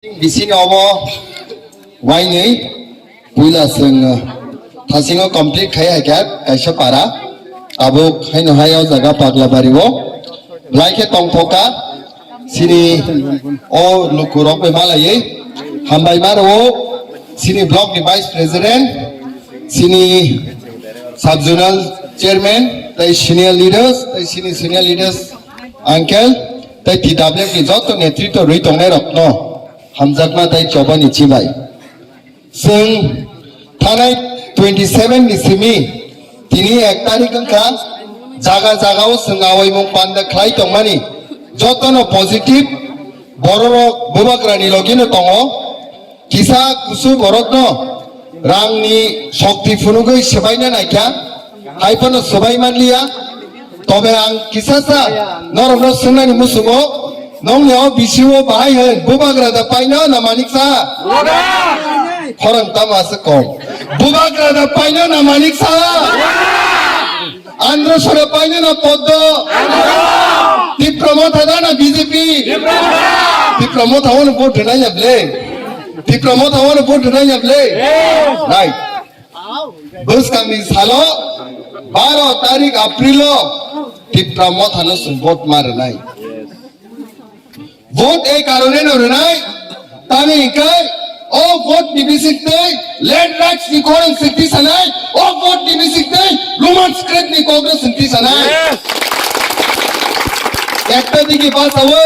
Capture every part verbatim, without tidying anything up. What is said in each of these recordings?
Bisini obo wainwi puila chwng thasingo complete khai hai kha kaisa para. Tabuk haino hai o jaga Paglabari o belai khe tongthok kha. Chini o lukurok bai malaiwi hambai ma rwo chini block ni vice president, chini sub zonal chairman, tei senior leaders, tei chini senior leaders uncle, tei T W F ni joto netritwo rwi tongnai rokno hamjakma tei chobani chibai. Chwng thanai twenty seven ni simi tini ek tarik wngkha, jaga jaga o chwng awaimung panda khlai tongmani, jotono positive, bororok bubagrani logino tongo, kisa kusu borokno rangni sokti phunugwi swbaina naikha, hai phano swbai manliya. Tobe ang kisasa norokno swngnani musugo, nongni o bisio bahai hwn bubagra da paino na manik sa? Khorang tamo aswk kom. Bubagra da paino na manik sa? Andro sora paino na poddo? Tipra Motha da na B J P? Tipra Motha wano vote rwnai ya ble? Tipra Motha wano vote rwnai ya ble? Right. Bwskangni salo baro tarik April o Tipra Mothano chwng vote ma rwnai. Vote ei karone no rwnai, tamni hwnkhe o vote ni bisingtwi land rights ni khorang swngti sanai, o vote ni bisingtwi Roman script ni kokno swngti sanai. Ekta digi basawi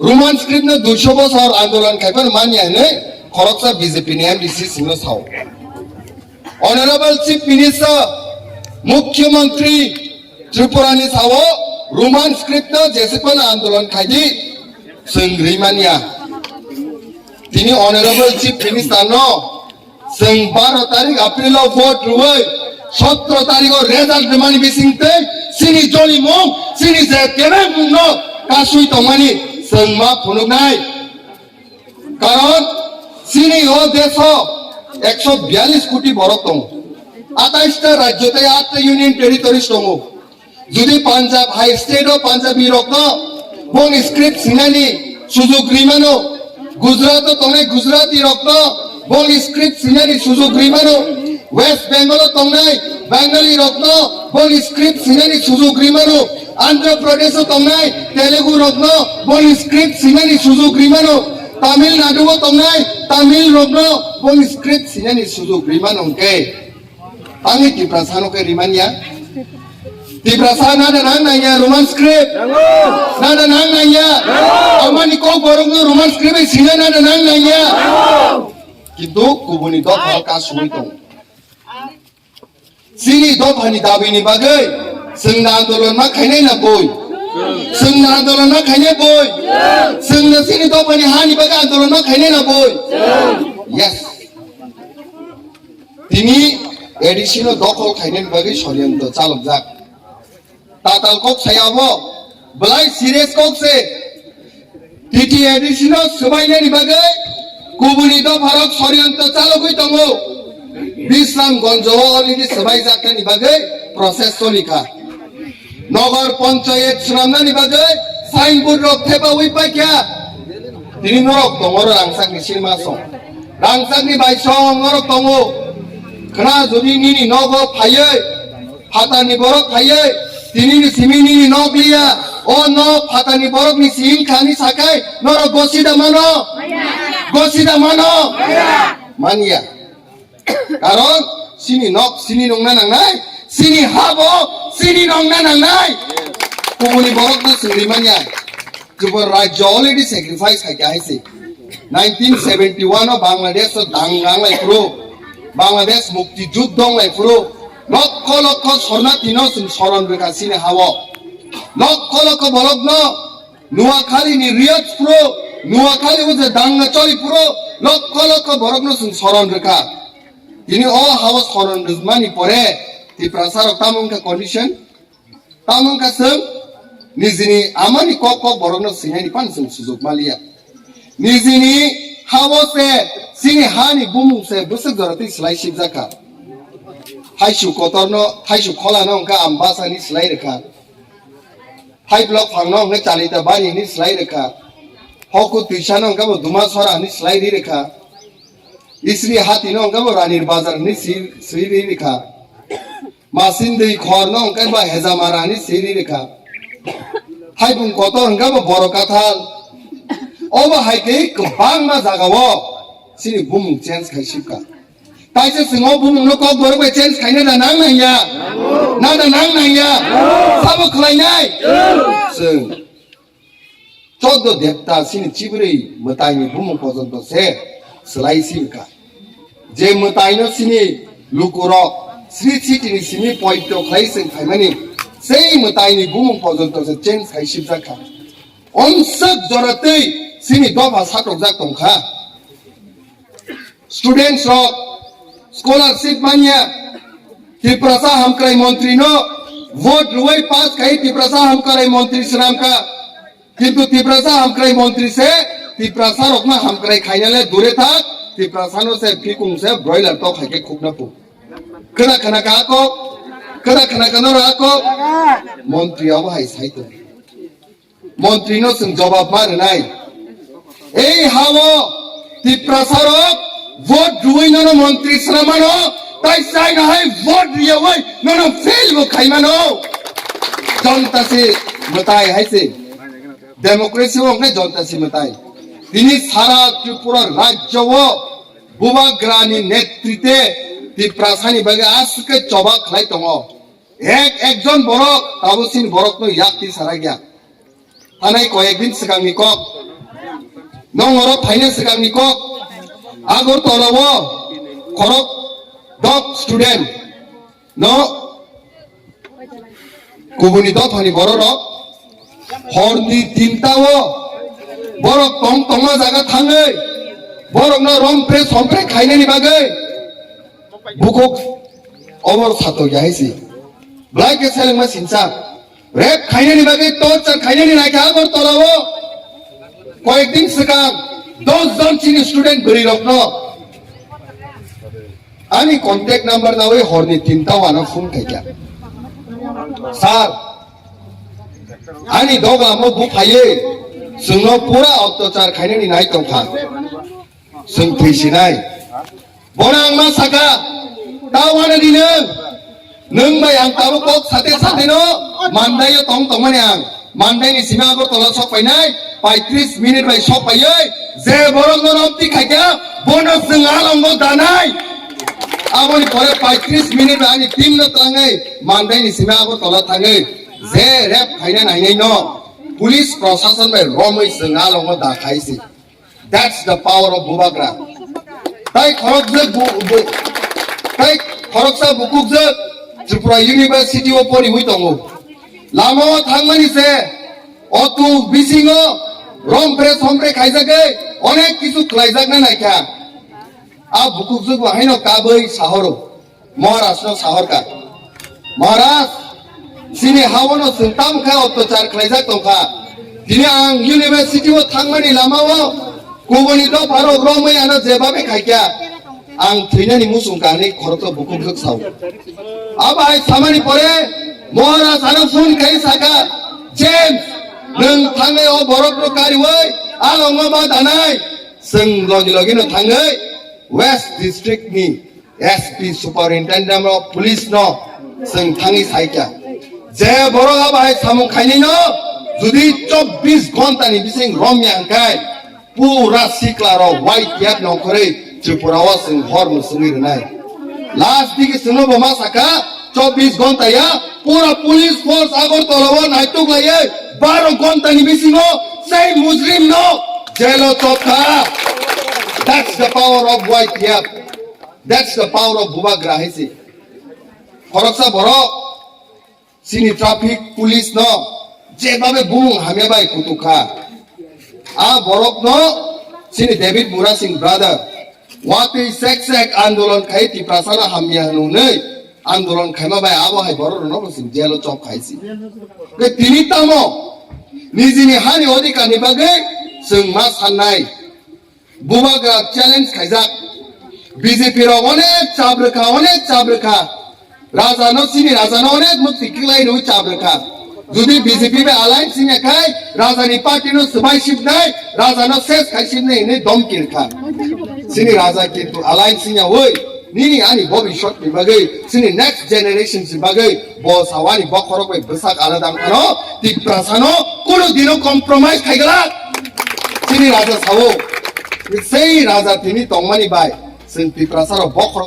Roman script no duiso bosor andolon khaiphano manya hinwi khoroksa B J P ni M D C singno sao. Honorable Chief Minister, Mukhyamantri Tripura ni sao Roman script no jesephano andolon khaidi chwng rimanya. Tini Honorable Chief Minister no chwng baro tarik April o vote rwui sotro tarik o result rwmani bisingtwi chini jolimung, chini je kebengmung no kasui tongmani chwng ma phunuknai. Karon chini o deso ekso biyallis koti borok tongo, atais ta rajyo tei aat ta union territories tongo. Jodi Punjab hai state o Punjabi rokno bongni script sinani sujug rimano, Gujarat o tongnai Gujarati rokno bongni script sinani sujug rimano, West Bengal o tongnai Bengali rokno bongni script sinani sujug rimano, Andhra Pradesh o tongnai Telugu rokno bongni script sinani sujug rimano, Tamil Nadu o tongnai Tamil rokno bongni script sinani sujug rimano hwnkhe. Tangwi Tiprasa no khe rimanya. Tiprasa nada nang nangya Roman script. Nada nang nangya. Amani kok borok no Roman script bai sina nada nang nangya. Kintu kubuni dopha ka sui tong. Chini dophani dabi ni bagwi chwng na andolon ma khainai na boi. Chwng na andolon ma khainai boi. Chwng na chini dophani hani bagwi andolon ma khainai na boi. Yes. Tini A D C no dokhol khainani bagwi soriyantro chalokjak. Tatal kok saya abo, belai serious kok se. T T A D C no swbainani bagwi kubuni dopharok soriyantro chalogwi tongo. Bisramganjo o already swbaijaknani bagwi process solikha. Nogor Panchayat swnamnani bagwi signboard rok thepawi paikha. Tini norok tongo ro rangchakni sinma song. Rangchakni bai song norok tongo. Khna jodi nini nogo phaiwi, phatarni borok phaiwi, tini ni simi nini nog liya. O nog phatarni borokni sing khani sakai norok gosida mano. Gosida mano. Manya. Karon chini nok chini nongna nangnai, chini habo chini nongna nangnai. Kubuni borok no chwng rimanya. Jubon rajyo already sacrifice khai kha hai se. Nineteen seventy one o Bangladesh o dang rang lai phuru, Bangladesh mukti juddo wng lai phuru, lokho lokho sornati no chwng soron rwkha chini hao. Lokho lokho borok no Nuakhali ni riots phuru, Nuakhali o je dang choli phuru, lokho lokho borok no chwng soron rwkha. Tini o hao soron rwmani pore Tiprasa rok tamo wngkha condition, tamo wngkha chwng nijini amani kok kok borok no swinani pan chwng sujuk maliya. Nijini hao se chini hani bumung se bwswk jora twi slai sibjakha. Thaisu kotor no, thaisu khola no wngkha Ambasa ni slai rwkha. Hai block phang no wngkha Chalita bari ni slai rwkha. Hoku twisano hwnkhe bo Dumasora hwnwi swlai ri rwkha. Isri hatino hwnkhe bo Ranir Bazar hwnwi swi, swi ri rwkha. Masindwi khorno hwnkhe bo Hejamara hwnwi swi ri rwkha. Haibung kotor hwnkhe bo Boro Kathal. Obo hai khe kwbangma jagao chini bumung change khai sibkha. Taisa chwng o bumungno kok borok bai change khaina da nang nangya? Na da nang nangya? Sabo khlainai? Chwng choddo debta chini chibrwi mwtaini bumung pojonto se swlai si wngkha. Je mwtaino chini lukurok Sri Sitini simi poito khlai chwng phaimani, sei mwtaini bumung pojonto se change khai sibjak kha. Onsok jora twi chini dopha satokjak tongkha. Students rok scholarship manya, Tiprasa Hamkrai Montri no vote rwui pass khai Tiprasa Hamkrai Montri swnamkha. Kintu Tiprasa Hamkrai Montri se Tiprasa rokno hamkrai khainale dure thak, Tiprasa no se phikung se broiler tok hai khe khukna pu. Khna khna ka ko, khna khna ka no ra ko. Montri abo hai sai to. Montri no chwng jobab ma rwnai. Ei hao Tiprasa rok vote rwui nono montri swnamano, tai China hai vote riyawai nono fail bo khaimano. Jonta se mwtai hai se. Democracy o hwnkhe jonta se mwtai. Tini sara Tripura rajyo o Bubagrani netrite Tiprasani bagwi aswk khe choba khlai tongo. Ek ekjon borok tabuk chini borokno yak twi sarakya. Thanai koyek din swkangni kok. Nong oro phaina swkangni kok. Agartala o khorok dok student no kubuni dophani bororok horni tinta o borok tong tongma jaga thangwi borokno rompre sompre khainani bagwi bukuk obor sato ya hai si. Blai khe selengma sinsa. Rape khainani bagwi torture khainani naikha Agartala o. Koyek din swkang dos jon chini student bwrwi rokno ani contact number nawi horni tinta o ano phone khaikha. Sir, ani doglamo buphaiwi chwngno pura ottachar khainani nai tongkha. Chwng thwisinai. Bono ang ma saka, ta wana di nwng. Nwng bai ang tabuk kok sate sate no Mandai o tong tongmani ang. Mandai ni simi Agartala sok painai, paitris minute bai sok paiwi, je borok no romti khaikha, bono chwng alongo danai. Aboni pore paitris minute bai ani team no twlangwi Mandai ni simi Agartala thangwi, je rape khaina nainai no, police prosason bai romwi chwng alongo da khai si. That's the power of Bubagra. Tai khorokjak bu-, bu-, tai khoroksa bukukjak Tripura University o poriwi tongo. Lama o thangmani se otu bisingo rompre sompre khaijagwi onek kisu khlaijakna naikha. A bukukjak bo haino kabwi sahoro. Maharaj no sahorkha, Maharaj, chini haono chwng tamo khe ottachar khlaijak tongkha. Tini ang university o thangmani lama o kubuni dopha rok romwi ano jebabe khaikha, ang thwinani muchung ka hinwi khoroksa bukhuk swk sao. Abo hai samani pore Maharaj ano phone khai saka, "James, nwng thangwi o borok no kariwi alongo ma danai." Chwng logi logi no thangwi West District ni S P, Superintendent of Police no chwng thangwi saikha, je borok abo hai samung khainai no jodi chobbish ghonta ni bising romya hwnkhe pura sikla rok Y T F nongkhorwi Tripura o chwng hor mwswngwi rwnai. Last digi chwngno bo ma sakha, chobbish ghonta ya pura police force Agartala o naituk laiwi baro ghonta ni bisingo sei mujrim no jail o chopkha. That's the power of Y T F. That's the power of Bubagra hai se. Khoroksa borok chini traffic police no jebabe bumung hamya bai kutuk kha. A borok no chini David Murasing brother watwi sek sek andolon khai Tiprasa no hamya hwnwi andolon khaima bai abo hai borok rok no bo chwng jail o chop khai si. Ke tini tamo nijini hani odhikar ni bagwi chwng ma sannai. Bubagra challenge khaijak. B J P rok onek chap rwkha, onek chap rwkha. Raja no chini raja no onek mukti kwlai rwi chap rwkha. Jodi B J P bai alliance wngya khai, raja ni party no swbai sibnai, raja no ses khai sibnai hinwi domki rwkha. Chini raja kintu alliance wngya oi, nini ani bobishot ni bagwi, chini next generation ni bagwi, bo sawani bokhorok bai bwsak alada wngkhano, Tiprasa no kuno dino compromise khaigala. Chini raja sao, sei raja tini tongmani bai, chwng Tiprasa rok bokhorok